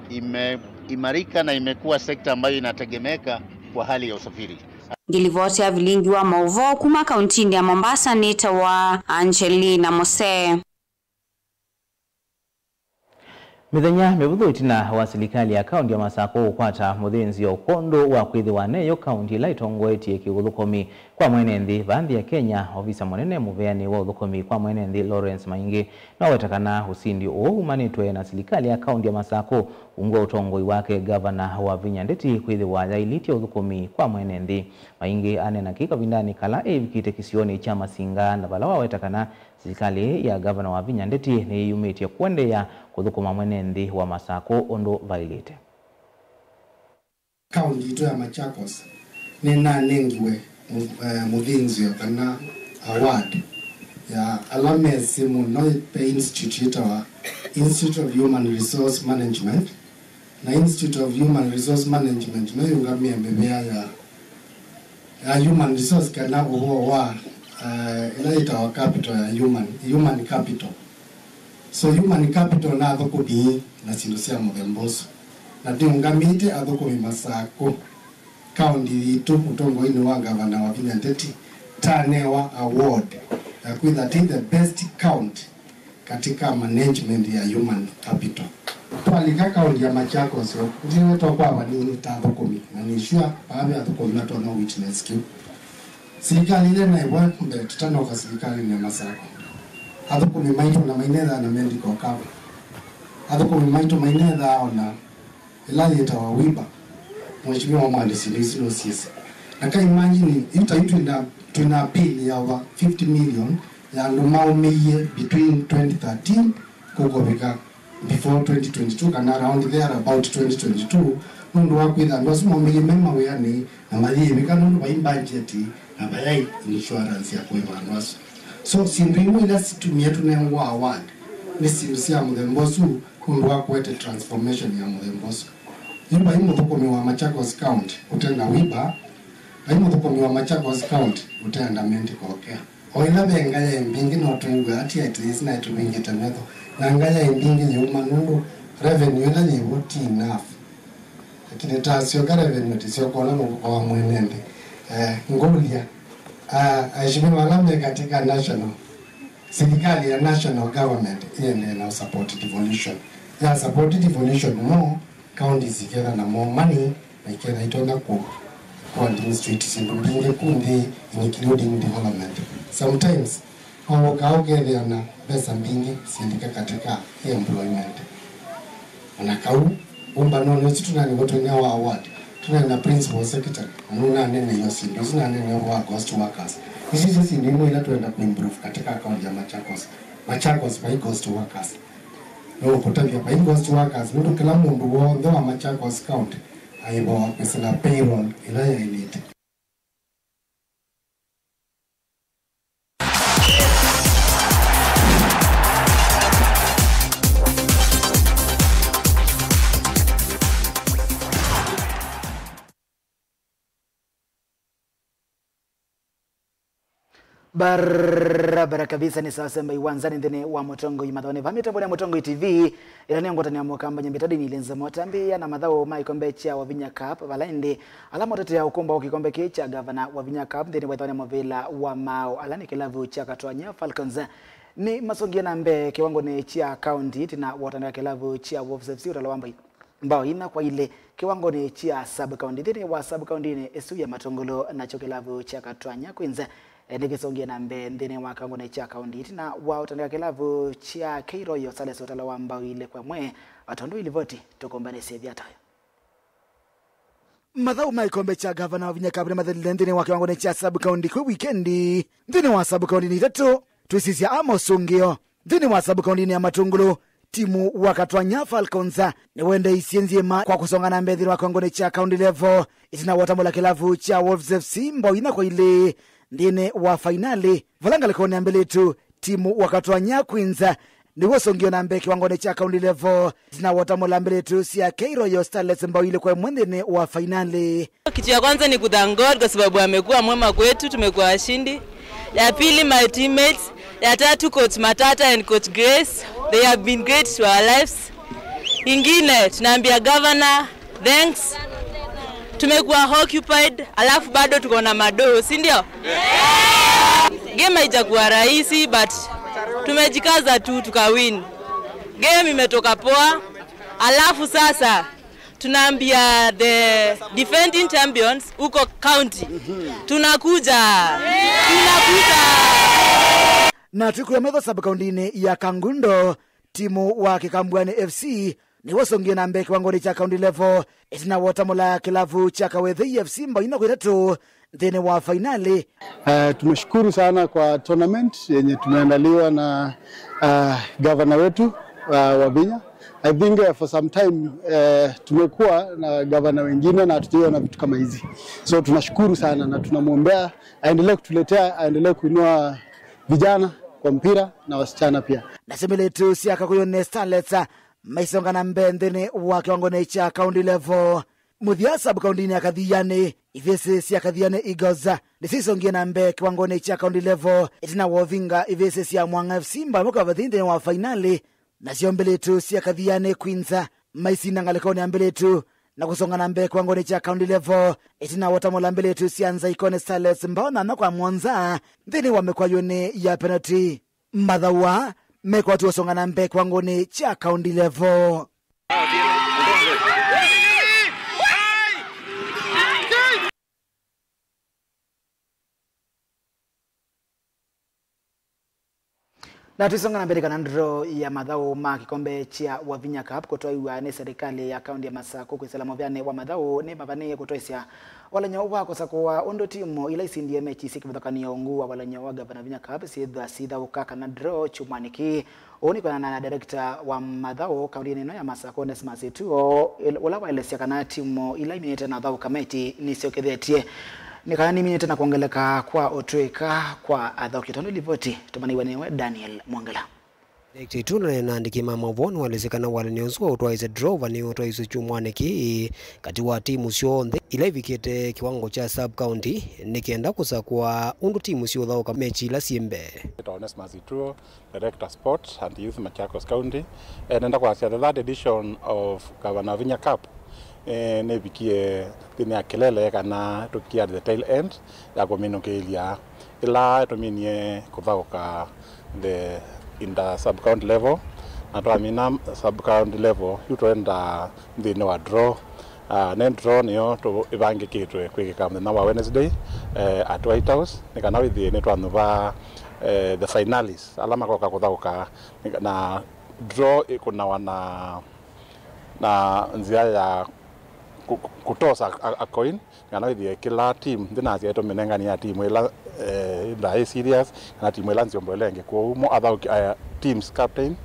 imeimarika na imekuwa sekta ambayo inategemeka kwa hali ya usafiri. Ngilivoti ya vilingi wa mauvoo kuma kauntinĩ ya Mombasa nĩtawa Angelina Mose. Mĩthenya mĩvũthũ ĩtina wa silikalĩ ya kaũnti ya Masakũ kũkwata mũthĩnzĩo kwondũ wa kwĩthĩwa neyo kaũnti ĩla ĩtongoetye kĩũthũkũmi kwa mwene nthĩ vaa nthĩ ya Kenya, ovisa mũnene mũveanĩ wa ũthũkũmi kwa mwene nthĩ Lawrence Maingi naweta kana ũsindi ũũ umanĩtwe na silikalĩ ya kaũnti ya Masakũ ungu wa ũtongoi wake ngavana Wavinya Ndeti kwĩthĩwa yaĩlĩtye ũthũkũmi kwa mwene nthĩ. Maingi aneena kĩĩ kavindanĩ kala eĩvikĩte kĩsionĩ kya Masinga na vala waweta kana silikalĩ ya ngavana Wavinya Ndeti nĩyĩyumĩtye kũendeea kũthũkũma mwene nthĩ wa Masakũ ũndũ vaĩlĩte. Kaũnti yitũ ya Machakos nĩnanengiwe mũ-, eh, mũthĩnzĩo kana award ya ala mesĩ mũno ve institute yĩtawa Institute of Human Resource Management. Na Institute of Human Resource Management no yĩũngamĩe mĩvĩa ya, ya human resource kana ũvoo wa, eh, ĩla yĩtawa capital ya human, human capital. So human capital na athũkũmi na syĩndũ sya mũthemba ũsu. Na nĩũngamĩte athũkũmi Masakũ, kaũnti yitũ, ũtongoinĩ wa ngavana Wavinya Ndeti, tanewa award ya kwĩtha tĩ the best county katika management ya human capital. Twalika kaunti ya Machakos, ndiwe twakwava nini ta athũkũmi, na nĩ sure vaa ve athũkũmi matonya witness kĩu. Silikalĩ ĩla naĩvo mbee tũtanoka silikalĩnĩ ya Masakũ, athũkũmi maitũ na mainethaa na medical cover. Athũkũmi maitũ mainethaa ona ĩla yĩtawa WIBA, Mheshimiwa Mwandĩsi nĩsĩ nũsiĩsĩ. Na ka imagine, yu ta yu twĩna, twĩna bill ya over fifty million ya andũ maũmĩie between twenty thirteen kũkovika before twenty twenty-two kana around there about twenty twenty-two, nũndũ wa kwĩtha andũ asu maũmĩie me mawĩanĩ na mayĩĩvĩka nũndũ vai budget na vayaĩ insurance ya kũĩva andũ asu. So, syĩndũ imwe ila situmie tũnengwa award nĩ syĩndũ sya mũthemba ũsu. Nũndũ wa kũete transformation ya mũthemba ũsu. Yu vai mũthũkũmi wa Machakos County ũte na WIBA, vai mũthũkũmi wa Machakos County ũteenda medical care. O ĩla ve ngayaĩ mbingĩ no twĩw'e ati at least naĩ tũvingĩte metho, na ngayaĩ mbingĩ yĩuma nũndũ revenue ĩla yĩvo ti enough. Lakini tasyoka revenue tĩsyoka ũla mũvuko wa mwene nthĩ. Eh, ngũlya, ah, aheshimiwa ala me katika national, silikalĩ ya national government ĩendee na support devolution. Ya support devolution more, counties iketha na more money, na iketha itonya ku, ku administrate syĩndũ mbingĩ ku nthĩ, including development. Sometimes, Oka ũkethĩa na mbesa mbingĩ syĩlika katika employment. Ona kau, ũmbanonĩ ũsu tũnanĩw'a tũnyawa award, tũnaĩ na principal secretary, na nũnaneneie syĩndũ isu, naneneie ũvoo wa ghost workers. Isu syo syĩndũ imwe ila twenda kũimprove katika county ya Machakos. Machakos vai ghost workers. No kũtavya vai ghost workers, nũndũ kĩla mũndũ w'onthe wa Machakos County aĩvawa kwĩsĩla payroll ĩla yaĩlĩte. Barabara kabisa, nĩ saa semba iwanzani nthĩnĩ wa Mũtongoi Mathoni. Vamĩte mbũnĩ ya Mũtongoi T V, ĩla nĩ ngwatanĩo ya Mũkamba Nyambita Dini Lenza Motambia na mathaũ ma ĩkombe kya Wavinya Cup, vala ĩndĩ ala matetea ũkũmba wa kĩkombe kĩĩ kya Gavana Wavinya Cup nthĩnĩ wa ĩthonea mũvĩla wa Mao, ala nĩ kĩlavu kya Katwanya Falcons, nĩ masongie na mbee kĩwangonĩ kya kaunti ĩtina wa ũtandĩka kĩlavu kya Wolves F C ũtalo wa mbao, mbao ina kwa ilĩ kĩwangonĩ kya sub county. Nthĩnĩ wa sub county-inĩ ĩsu ya Matũngũlũ, nakyo kĩlavu kya Katwanya Queens, eh, nĩkĩsongie na mbee nthĩnĩ wa kĩwangonĩ kya kaunti ĩtina wa ũtandĩka kĩlavu kya K Royal Sales ũtalo wa mbao ilĩ kwa ĩmwe, o tondũ ilivoti tũkũmbanĩsye ĩvia tayo. Mathaũ ma ĩkombe kya Gavana Wavinya Cup nĩmathelile nthĩnĩ wa kĩwangonĩ kya sub county kwĩ wikendi. Nthĩnĩ wa sub county-inĩ itatũ, twĩsisya a mosũngĩo. Nthĩnĩ wa sub county-inĩ ya Matũngũlũ, timu wa Katwanya Falcons nĩwendeeisye nzĩma kwa kũsonga na mbee nthĩnĩ wa kĩwangonĩ kya county level ĩtina wa ũtambũla kĩlavu kya Wolves F C mbao ina kwa ilĩ nthĩnĩ wa fainali, vala ngalĩkonĩ ya mbelĩtu timu wa Katwanya Queens nĩw'o ũsũngĩo na mbee kĩwangonĩ kya county level, ĩtina wa ũtamũla mbĩlĩtu sya K Royal Starlets mbao ilĩ kwa ĩmwe nthĩnĩ wa fainali. Kitu ya kwanza ni kuthank God kwa sababu amekuwa mwema kwetu, tumekuwa washindi. Ya pili, my teammates. Ya tatu, coach Matata and coach Grace, they have been great to our lives. Ingine, tunaambia governor, thanks. Tumekuwa occupied, alafu bado tuko na madoo, si ndio? Game haijakuwa rahisi, but tumejikaza tu, tukawin. Game imetoka poa, alafu sasa tunaambia the defending champions huko county, tunakuja, tunakuja. Na twĩkũya metho sub-kauntinĩ ya Kangundo, timu wa Kĩkambwanĩ F C nĩw'o ũsũngĩe na mbee kĩwangonĩ kya county level, ĩtina wa ũtamũla kĩlavu kya Kawethei F C mbao ina kwa itatũ nthĩnĩ wa fainali. Uh, tumeshukuru sana kwa tournament yenye tumeandaliwa na uh, gavana wetu uh, Wavinya. I think uh, for some time uh, tumekuwa na gavana wengine na hatujaiona vitu kama hizi, so tunashukuru sana na tunamwombea aendelee kutuletea, aendelee kuinua vijana kwa mpira na wasichana pia. Nasyo mbĩlĩtu sya Kakuyuni Starlets maisonga na mbee nthĩnĩ wa kĩwangonĩ kya county level. Mũthya sub-kauntinĩ ya Kathiani, ivĩsĩ sya Kathiani Eagles nĩsyo isongie na mbee kĩwangonĩ kya county level, ĩtina wa ũvinga ivĩsĩ sya Mwanga F C mbao ĩmwe kwa ĩmwe nthĩnĩ wa fainali. Nasyo mbĩlĩtu sya Kathiani Queens maisinda ngalĩkonĩ ya mbĩlĩtu na kũsonga na mbee kĩwangonĩ kya county level, ĩtina wa ũtamũla mbĩlĩtu sya Nzaikoni Starlets mbao nyanya kwa mũonza nthĩnĩ wa mĩkwayũnĩ ya penalty. Mathawa mekwatw'a ũsonga na mbee kĩwangonĩ kya county level. Na tũisonga na mbee kana draw ya mathaũ ma kĩkombe kya Wavinya Cup kũtwaiwa nĩ serikali ya kaunti ya Masakũ kwĩsĩla mũvyanĩ wa mathaũ nĩmavanĩĩe kũtwaĩsya walany'o wa kũsakũa ũndũ timu ila isindie mechi syĩ kĩvathũkany'o ungu wa walany'o wa Gavana Vinya Cup syĩthwa sithaũka kana draw kyumwanĩ kĩĩ. Ũu nĩ kwĩanana na director wa mathaũ kauntinĩ ĩno ya Masakũ, Onesmus Ituo, ũla waelesya kana timu ila iminĩte na athaũka mechi nĩsyokethetye nĩ kana nĩminĩte na kwongeleka kwa ũtw'ĩka kwa athaũki. Tondũ livoti tũmanĩiwe nĩwe Daniel Mwongela. Director Ituo na andĩki ma maũvoo nĩwaelesya kana walany'o ũsu wa ũtwaĩsya draw ũvanĩĩwe ũtwaĩswe kyumwanĩ kĩĩ katĩ wa timu syonthe ila ivikĩte kĩwango kya sub county nĩ kenda kũsakũa ũndũ timu siũthaũka mechi ila syĩ mbee. Nĩtawa Onesmus Ituo, Director Sport and Youth, Machakos County. Eh, nenda kwasya the third edition of Governor Vinya Cup, eh, nĩvikie nthĩnĩ ya kĩlele kana tũkikie at the tail end ya kũminũkĩĩlya ĩla tũminie kũthaũka the inter sub county level, na twamina sub county level yu twaenda nthĩnĩ wa draw. Ah, nĩ draw nĩyo tũ-, ĩvangĩkĩtwe kwĩkĩka mũthenya wa Wednesday, eh, at White House, nĩ kana wĩthĩe nĩtwanyuva, eh, the finalists ala makoka kũthaũka, nĩ ka-, na draw ĩkũnawa na, na nzĩa ya kũ-, kũ-, kũtosa a, a coin, nĩ kana wĩthĩe kĩla team, ndĩnasya ĩtũmĩnengani ya team ĩla, eh, ndaĩ serious, kana team ĩla nzyombole ĩngĩ. Kwoou mo athaũki, eh, teams captain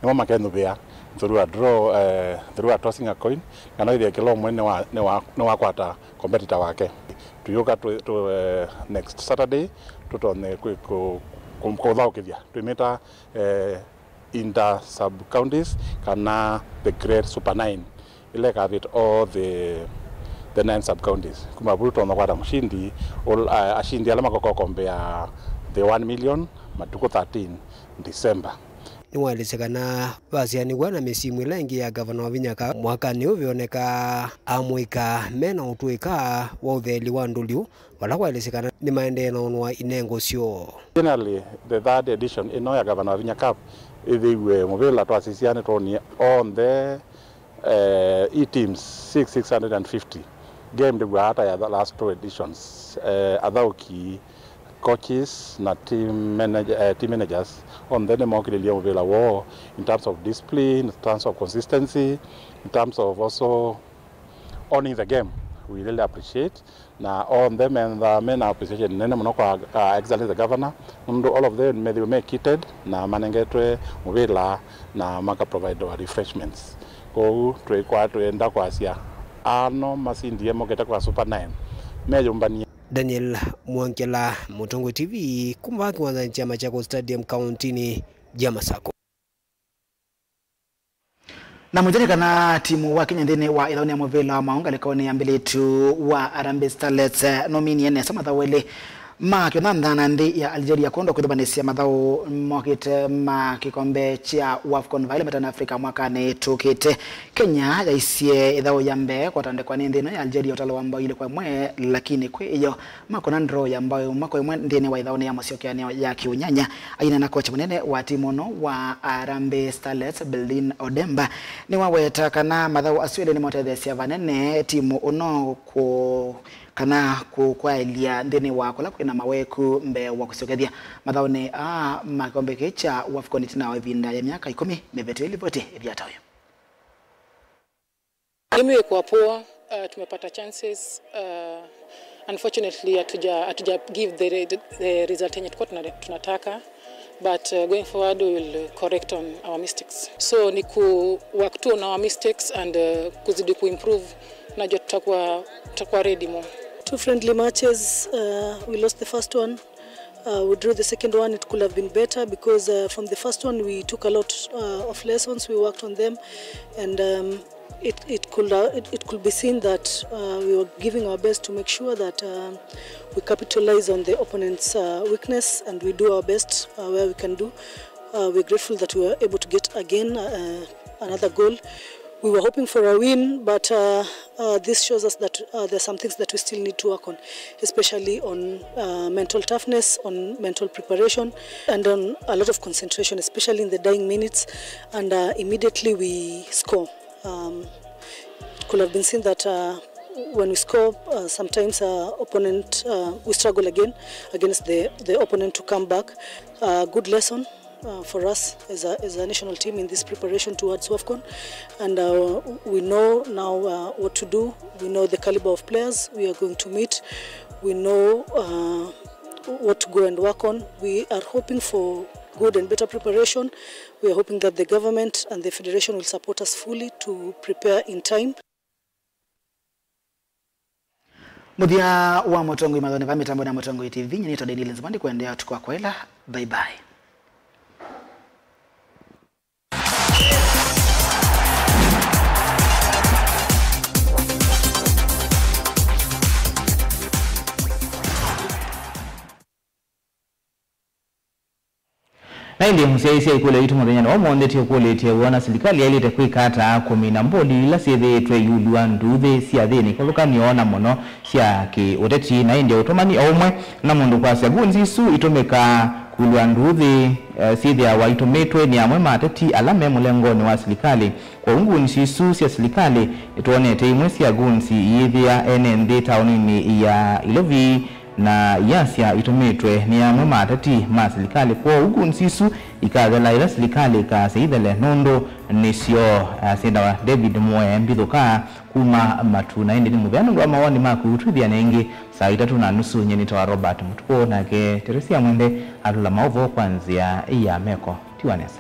nĩmo makenyuvĩa through a draw, eh, through a tossing a coin, kana wĩthĩe kĩla ũmwe nĩwa-, nĩwa-, nĩwakwata competitor wake. Tũyũka tũ-, tũ-, eh, next Saturday tũtonye kwĩ-, kũ-, kũ-, kũthaũkĩthya twĩmĩta, eh, inter sub counties kana the great super nine, ĩla ĩkavĩta all the, the nine sub counties. Kuma vau tũtonya kwata mũshindi, ul-, a-, ashindi ala makoka ũkombea the one million matukũ thirteen December. Nĩwaelesya kana vasyaanĩw'a na mĩsimu ĩla ĩngĩ ya Gavana Wavinya Cup, mwakanĩ ũũ veoneka amũika me na ũtũĩka wa ũtheeli wa ndũliu, vala kwaelesya kana nĩmaendee na ũnũa inengo syoo. Generally, the third edition ĩno ya Gavana Wavinya Cup ĩthĩiwe mũvĩla twasisya nĩtwonie onthe, eh, i teams six, six hundred and fifty. Game ndĩw'aa ata ya the last two editions. Eh, athaũki, coaches na team manage-, eh, team managers onthe nĩmokĩlĩlye mũvĩla woo in terms of discipline, in terms of consistency, in terms of also owning the game. We really appreciate, na onthe menthaa mena appreciation nene mũno kwa, uh, Excellency the Governor, nũndũ all of them methiwe me kitted na manengetwe mũvĩla na maka provide our refreshments. Kwoou twĩkwa twĩenda kwasya ano masindie mokĩte kwa Super nine meyũmbanie. Daniel Mwongela, Mũtongoi T V, kuma vaa kĩwanzanĩ kya Machakos Stadium, kauntinĩ ya Masakũ. Na mũnjani kana timu wa Kenya nthĩnĩ wa ĩthaũnĩ ya mũvĩla wa maũũ ngalĩkonĩ ya mbĩlĩtu wa Harambee Starlets, eh, nũminie nesa mathaũ elĩ ma kĩũnyanthana nthĩ ya Algeria kwondũ kwĩthũvanĩsya mathaũ mokĩte ma kĩkombe kya AFCON va ĩla metana Africa mwakanĩ tũkĩte. Kenya yaisye ĩthaũ ya mbee kwatandĩkwa nĩ nthĩ ĩno ya Algeria ũtalo wa mbao ilĩ kwa ĩmwe, lakini kwĩ ĩyo makona draw ya mbao ĩmwe kwa ĩmwe nthĩnĩ wa ĩthaũnĩ ya mũsyokeanĩo ya kĩũnyanya. Aina na kocha mũnene wa timu ĩno wa Harambee Starlets, Beldin Odemba, nĩwaweta kana mathaũ asu elĩ nĩmotetheesya vanene timu ĩno kũ kana kũkwaĩlya nthĩnĩ wa kũla kwĩna maweku mbee wa kũsyokethya mathaũnĩ aa ma kĩkombe kĩĩ kya AFCON ĩtina wa ĩvinda ya myaka ĩkũmi mĩvĩtu. Ĩlivoti ĩvya ta ũyũ. Game imekuwa poa, uh, tumepata chances, uh, unfortunately hatuja hatuja give the, the, the result yenye tulikuwa tuna- tunataka, but uh, going forward we will correct on our mistakes. So ni ku work tu on our mistakes and uh, kuzidi kuimprove. Najua tutakuwa tutakuwa ready more. Two friendly matches, uh, we lost the first one. Uh, we drew the second one. It could have been better because uh, from the first one we took a lot uh, of lessons. We worked on them, and um, it, it could uh, it, it could be seen that uh, we were giving our best to make sure that um, we capitalize on the opponent's uh, weakness, and we do our best uh, where we can do. Uh, we're grateful that we were able to get again uh, another goal. We were hoping for a win, but uh, uh, this shows us that uh, there are some things that we still need to work on, especially on uh, mental toughness, on mental preparation, and on a lot of concentration, especially in the dying minutes. And uh, immediately we score. Um, it could have been seen that uh, when we score, uh, sometimes uh, opponent uh, we struggle again against the, the opponent to come back. Uh, good lesson uh, for us as a, as a national team in this preparation towards AFCON. And uh, we know now uh, what to do. We know the caliber of players we are going to meet. We know uh, what to go and work on. We are hoping for good and better preparation. We are hoping that the government and the federation will support us fully to prepare in time. Mũthya wa Mũtongoi mathoni va mĩtambo ya Mũtongoi T V, nyie nĩtwa Daniel Nzimandi, kũendeea ũtukũ wa kwaĩla. Bye bye. Na ĩndĩ mũsyaĩĩsya ĩkũlyo yitũ mũthenyanĩ wa ũmũnthĩ tũkũlĩtye wĩona silikalĩ yaĩlĩte kwĩka ata kũmina mbũli ila syĩthĩĩtwe ĩũlũ wa nduuthĩ sya nthĩnĩ kĩvathũkany'o na mũno sya kĩ-ũteti. Na ĩndĩ ũtũmani o ũmwe na mũndũ kwasya goons isu itũmĩkaa kũlwa nduuthĩ, eh, syĩthĩawa itũmĩtwe nĩ amwe ma ateti ala me mũlengonĩ wa silikalĩ. Kwoou goons isu sya silikalĩ, nĩtwonete imwe sya goons iyĩthĩa ene nthĩ taoninĩ ya Ilovi, na iyasya itũmĩtwe nĩ amwe ma ateti ma silikalĩ. Kwoou goons isu ikathela ĩla silikalĩ ĩkasya ithele, nũndũ nĩsyo, ah, syĩtawa David Mwoe Mbithũka kuma Matu. Na ĩndĩ nĩ mũvea nũndũ wa mawoni maku. Twĩthĩane ĩngĩ saa itatũ na nusu. Nyie nĩtawa Robert Mũtukũ, nake Teresia Mwende atũla maũvoo kwa nzĩa ya meko. Tiwa nesa.